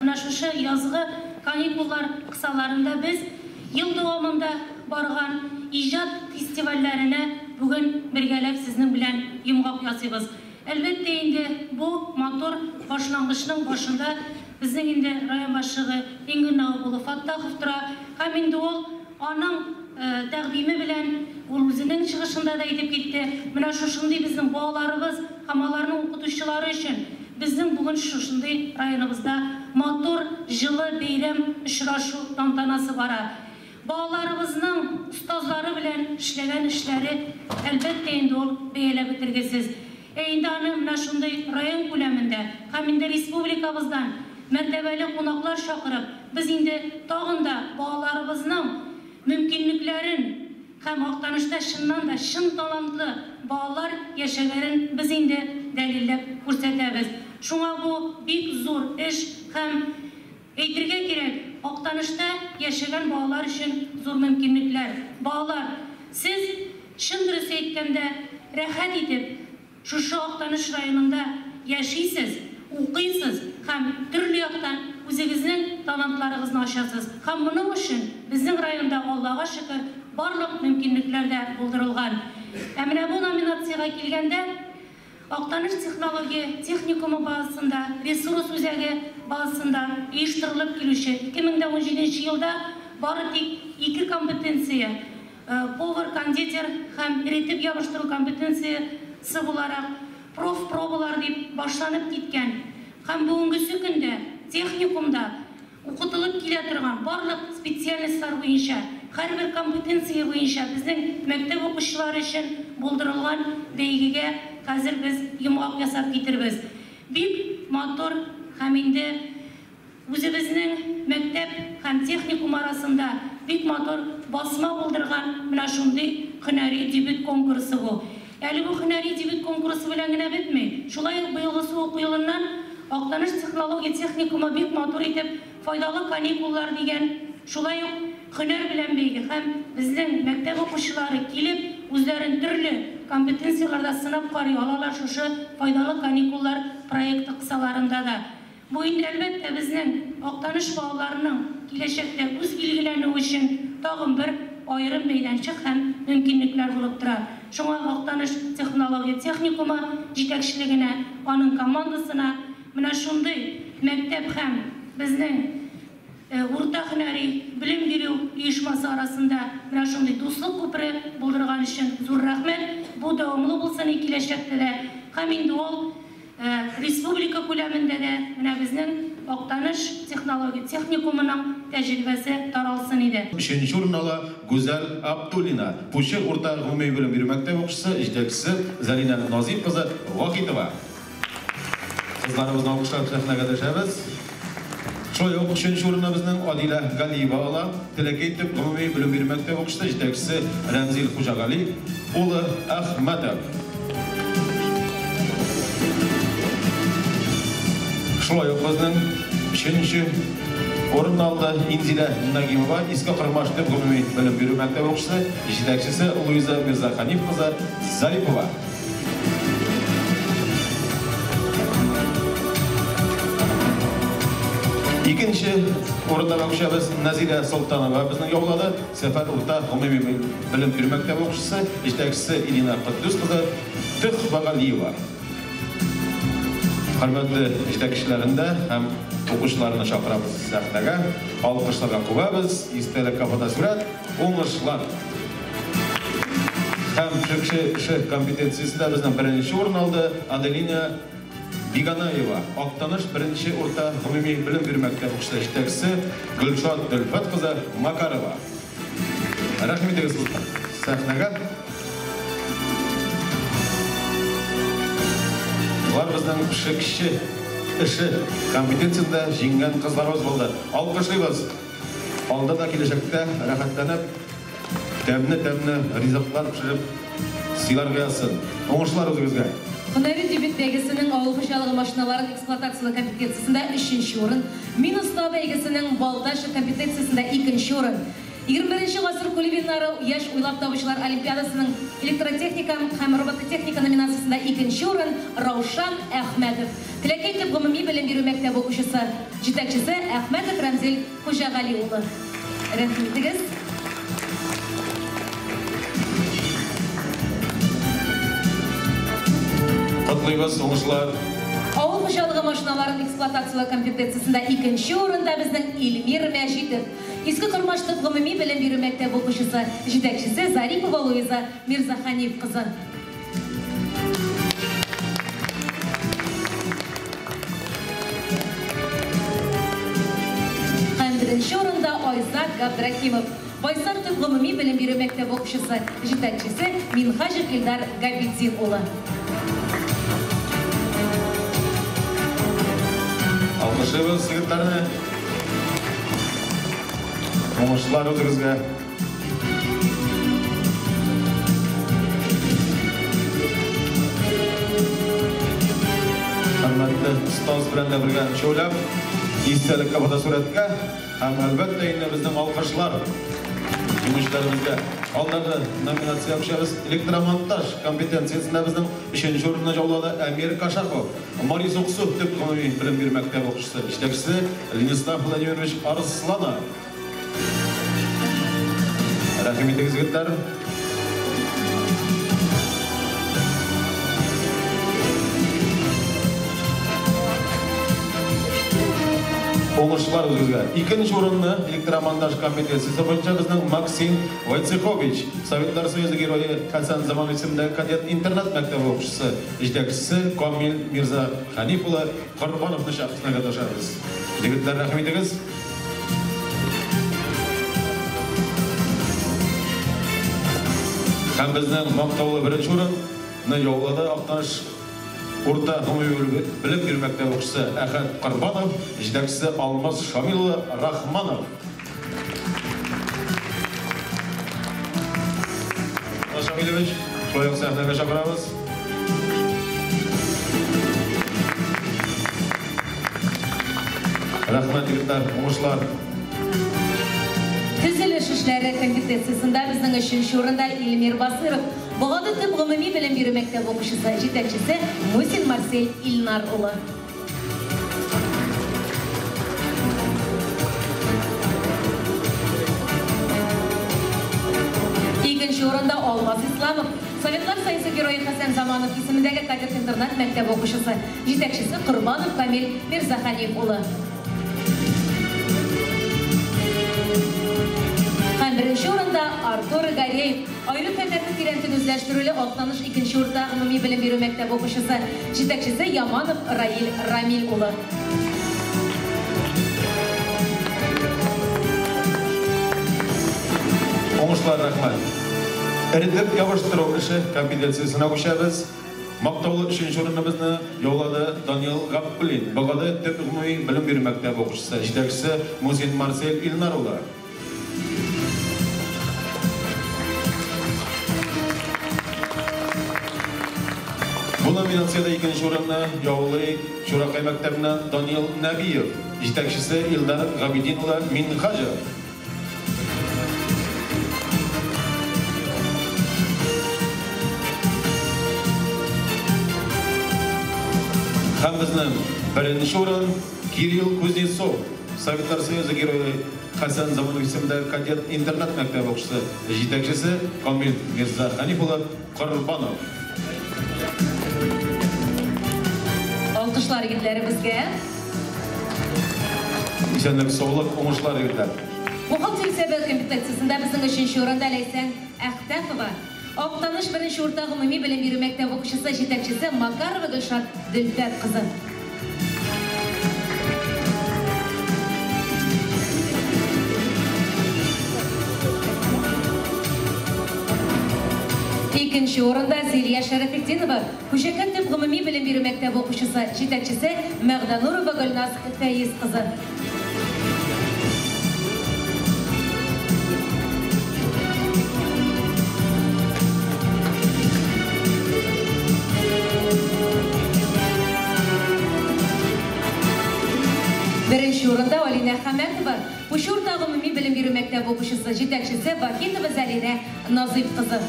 Менә шушы язгы каникуллар кысаларында без ел дәвамында барган иҗат фестивальләренә бүген бергәләп сезнең белән йомгак ясыйбыз. Әлбәттә инде, бу матур башлангычның башында безнең инде район башлыгы Энгель Навап улы Фаттахов тора һәм инде ул аның тәкъдиме белән, ул үзенең чыгышында да әйтеп китте, менә шушындый безнең балаларыбыз һәм аларның укытучылары өчен безнең бүген шушындый районыбызда матур, җылы бәйрәм, очрашу тантанасы бара. Балаларыбызның остазлары белән эшләгән эшләре, әлбәттә инде, ул бәяләп бетергесез. Ә инде аны менә шундый район күләмендә һәм инде республикабыздан мәртәбәле кунаклар чакырып, без инде тагын да балаларыбызның мөмкинлекләрен һәм Актанышта чыннан да чын талантлы балалар яшәгәрен без инде дәлилләп күрсәтәбез. Шуңа бу бик зур эш һәм, әйтергә кирәк, Актанышта яшәгән балалар өчен зур мөмкинлекләр. Балалар, сез, чын дөрес әйткәндә, рәхәт итеп, шушы Актаныш районында яшисез, укыйсыз һәм төрле яктан үзегезнең талантларыгызны ачасыз. Һәм моның өчен безнең районда, Аллага шөкер, барлык мөмкинлекләр дә булдырылган. Ә менә бу номинациягә килгәндә, Актаныш технология техникумы базасында, ресурс үзәге базасында оештырылып килүче 2017 елда бары тик ике компетенция, повар-кондитер һәм эретеп ябыштыру компетенциясе буларак профпробалар дип башланып киткән һәм бүгенгесе көндә техникумда укытылып килә торган барлык специальностьлар буенча, һәрбер компетенция буенча безнең мәктәп укучылары өчен булдырылган бәйгегә хәзер без йомгак ясап китербез. Бик матур һәм инде үзебезнең мәктәп һәм техникум арасында бик матур басма булдырган менә шундый һөнәри дебют конкурсы бу. Әле бу һөнәри дебют конкурсы белән генә бетми. Шулай ук быелгысы уку елыннан Актаныш технология техникумы бик матур итеп Файдалы каникуллар дигән шулай ук һөнәр белән бәйге һәм безнең мәктәп укучылары килеп, үзләрен төрле компетенцияләрдә сынап карый алалар шушы Файдалы каникуллар проекты кысаларында да. Бу инде, әлбәттә, безнең Актаныш балаларының киләчәктә үз билгеләнүе өчен тагын бер аерым мәйданчык һәм мөмкинлекләр булып тора. Шуңа Актаныш технология техникумы җитәкчелегенә, аның командасына менә шундый мәктәп һәм безнең урта һөнәри белем бирү оешмасы арасында менә шундый дуслык күпере булдырган өчен зур рәхмәт. Бу дәвамлы булсын и киләчәктә дә. Һәм инде ул республика күләмендә дә менә безнең Актаныш технология техникумының тәҗрибәсе таралсын иде. Өченче урын ала Гүзәл Абдуллина, Пучы урта гомуми белем бирү мәктәбе укучысы, җитәкчесе Зәлинә Назыйп кызы Вахитова. Кызларыбызны алкышлап сәхнәгә дәшәбез. Шулай ук өченче урынны безнең Адилә Галиева ала. Теләкәй төп гомуми белем бирү мәктәбе укучысы, җитәкчесе Рәмзил Хуҗагали улы Әхмәтов. Шулай ук безнең өченче урынны алды Инзилә Нагимова, Иске Кормаш төп гомуми белем бирү мәктәбе укучысы, җитәкчесе Луиза Мирзаханиф кызы Зарипова. Икенче урында күчәбез. Нәзилә Солтанова безнең яулады. Сәфәр урта гомуми белем бирү мәктәбе укучысы, җитәкчесе Ирина Котдус кызы Төхвәгалиева. Хөрмәтле җитәкчеләрен дә һәм укучыларны чакырабыз сәхнәгә. Алкышларга күмәбез. Истәлеккә фотосурәт. Уңышлар! Һәм пешекче эше компетенциясендә безнең беренче урын алды Аделина Биганаева, Актаныш беренче урта гомуми белем бирү мәктәбе укучысы, җитәкчесе Гөлшат Дөлфәт кызы Макарова. Рәхим итегез, кызлар, сәхнәгә. Болар безнең пешекче эше компетенциясендә җиңгән кызларыбыз булды. Алкышлыйбыз! Алда да киләчәктә рәхәтләнеп, тәмле-тәмле ризыклар пешереп сыйларга язсын. Уңышлар үзегезгә! Һөнәри дебют бәйгесенең авыл хуҗалыгы машиналарын эксплуатацияләү компетенциясендә өченче урын, Мин оста бәйгесенең Балтач компетенциясендә икенче урын. 21 гасыр кулибиннары яшь уйлап табучылар олимпиадасының электротехника һәм робототехника номинациясендә икенче урын Раушан Әхмәтов. Теләкәй төп гомуми белем бирү мәктәбе укучысы, җитәкчесе Әхмәтов Рәмзил Хуҗагали улы. Рәхим итегез. Котлыйбыз, уңышлар. Авыл хуҗалыгы машиналарын эксплуатацияләү компетенциясендә икенче урында безнең Илмир Мәҗитов. Иске Кормаш төп гомуми белем бирү мәктәбе укучысы, җитәкчесе Зарипова Луиза Мирзаханиф кызы. Һәм беренче урында Айзат Габдрахимов. Байсар төп гомуми белем бирү мәктәбе укучысы, җитәкчесе Минһаҗев Илдар Габидин улы. Алкышлыйбыз егетләрне. Уңышлар үзегезгә. Хөрмәтле остаз белән дә бергә шәүләп, истәлеккә фотосурәткә һәм әлбәттә инде безнең алкышлар җиңүчеләребезгә. Алдагы номинация күчәбез. Электромонтаж компетенциясендә безнең өченче урынны яулады Әмир Кашапов. Мари Суксу төп гомуми белем бирү мәктәбе укучысы, җитәкчесе Ленислав Владимирович Арсланов. Рәхим итегез, егетләр. Уңышлар үзегезгә. Икенче урынны электромонтаж компетенциясе буенча безнең Максим Войцехович, Советлар Союзы герое Хәсән Заман исемендәге кадет интернат мәктәбе укучысы, җитәкчесе Камил Мирза Ханиф улы Корбановны шәхесенә катнашабыз. Егетләр, рәхим итегез. Һәм безнең мактаулы беренче урынны яулады Актаныш урта гомуми белем бирү мәктәбе укучысы Әхәт Корбанов, җитәкчесе Алмаз Шамил улы Рахманов. Алмаз Шамилович, шулай ук сәхнәгә чакырабыз. Рәхмәт, егетләр, уңышлар. Төзелеш эшләре компетенциясендә безнең өченче урында Илмир Басыров. Богады төп гомуми белем бирү мәктәбе укучысы, җитәкчесе Мусин Марсель Илнар улы. Икенче урында Алмаз Исламов, Советлар Союзы герое Хәсән Заманов исемендәге кадет интернат мәктәбе укучысы, җитәкчесе Корбанов Камил Мирзаханиф улы. Һәм беренче урында Артур Гареев, аерым фәннәрне тирәнтен үзләштерүле Актаныш икенче урта гомуми белем бирү мәктәбе укучысы, җитәкчесе Яманов Раил Рамил улы. Уңышлар, рәхмәт. Эретеп ябыштыру эше компетенциясенә күчәбез. Мактаулы өченче урыныбызны яулады Даниил Габдуллин, Богады төп гомуми белем бирү мәктәбе укучысы, җитәкчесе Мусин Марсель Илнар улы. Бу номинацияда икенче урынны яулый Чуракай мәктәбеннән Даниил Нәбиев, җитәкчесе Илдар Габидин улы Минһаҗев. Һәм безнең беренче урын Кирилл Кузнецов, Советлар Союзы герое Хәсән Заманов исемендәге кадет интернат мәктәбе укучысы, җитәкчесе Камил Мирзаханиф улы Корбанов. Алкышлар егетләребезгә. Исәнлек, саулык, уңышлар, егетләр. Бухгалтер исәбе компетенциясендә безнең өченче урында Ләйсән Әхтәфова, Актаныш беренче урта гомуми белем бирү мәктәбе укучысы, җитәкчесе Макарова Гөлшат Дөлфәт кызы. Икенче урында Зилия Шәрәфетдинова, Күҗәкән төп гомуми белем бирү мәктәбе укучысы, җитәкчесе Мәгъданурова Гөлназ Фәиз кызы. Беренче урында урында Алинә Хәмәтова, Пучы урта гомуми белем бирү мәктәбе укучысы, җитәкчесе Вахитова Зәлинә Назыйф кызы.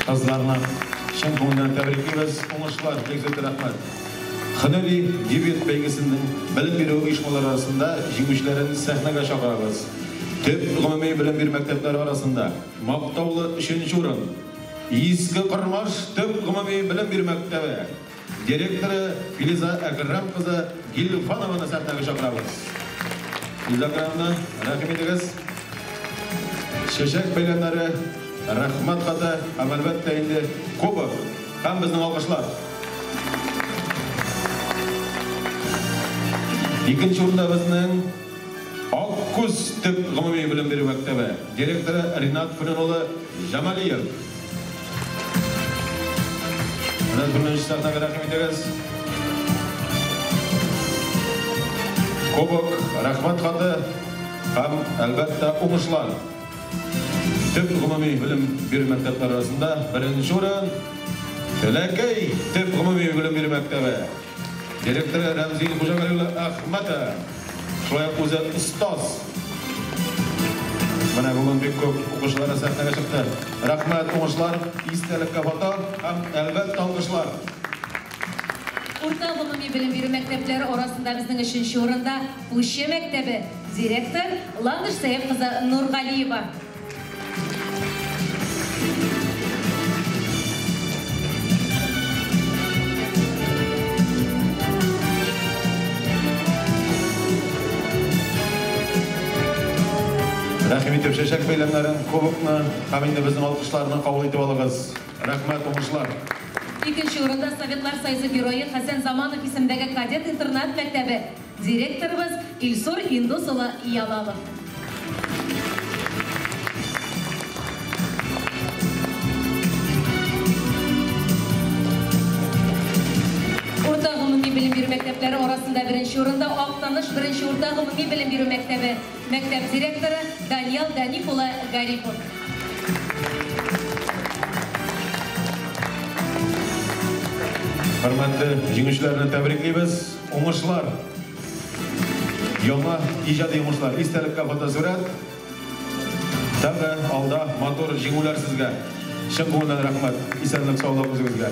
Кызларны чын күңелдән тәбриклибез, уңышлар, бик зур рәхмәт. Һөнәри дебют бәйгесенең белем бирү оешмалары арасында җиңүчеләрен сәхнәгә чакырабыз. Төп гомуми белем бирү мәктәпләре арасында мактаулы өченче урын Иске Кормаш төп гомуми белем бирү мәктәбе директоры Филиза Әкрәм кызы Гилфанованы сәхнәгә чакырабыз. Филиза Әкрәмовна, рәхим итегез. Чәчәк бәйләмнәре, рәхмәт хаты һәм әлбәттә инде кубок һәм безнең алкышлар. Икенче урында безнең Аккүз төп гомуми белем бирү мәктәбе директоры Ринат Фөнүн улы Җамалиев. Ринат Фөнүнович, сәхнәгә рәхим итегез. Кубок, рәхмәт хаты һәм әлбәттә уңышлар. Төп гомуми белем бирү мәктәпләре арасында беренче урын Теләкәй төп гомуми белем бирү мәктәбе директоры Рәмзил Хуҗагали улы Әхмәтов. Шулай ук үзе остаз. Менә бүген бик күп укучылар сәхнәгә чыкты. Рәхмәт, уңышлар, истәлеккә фото һәм әлбәттә алкышлар. Урта гомуми белем бирү мәктәпләре арасында безнең өченче урында Пучы мәктәбе, директор Ландыш Сәйф кызы Нургалиева. Рәхим итеп чәчәк бәйләмнәрен, кубокны һәм инде безнең алкышларны кабул итеп алыгыз. Рәхмәт, уңышлар. Икенче урында Советлар Союзы герое Хәсән Заманов исемендәге кадет интернат мәктәбе, директорыбыз Илсур Индус улы Ялалов. Урта гомуми белем бирү мәктәпләре арасында беренче урында Актаныш беренче урта гомуми белем бирү мәктәбе, мәктәп директоры Даниял Даниф улы Гарипов. Хөрмәтле җиңүчеләрне тәбриклибез. Уңышлар. Яңа иҗади уңышлар. Истәлеккә фотосурәт. Тагы алда матур җиңүләр сезгә. Чын күңелдән рәхмәт. Исәнлек, саулык үзегезгә.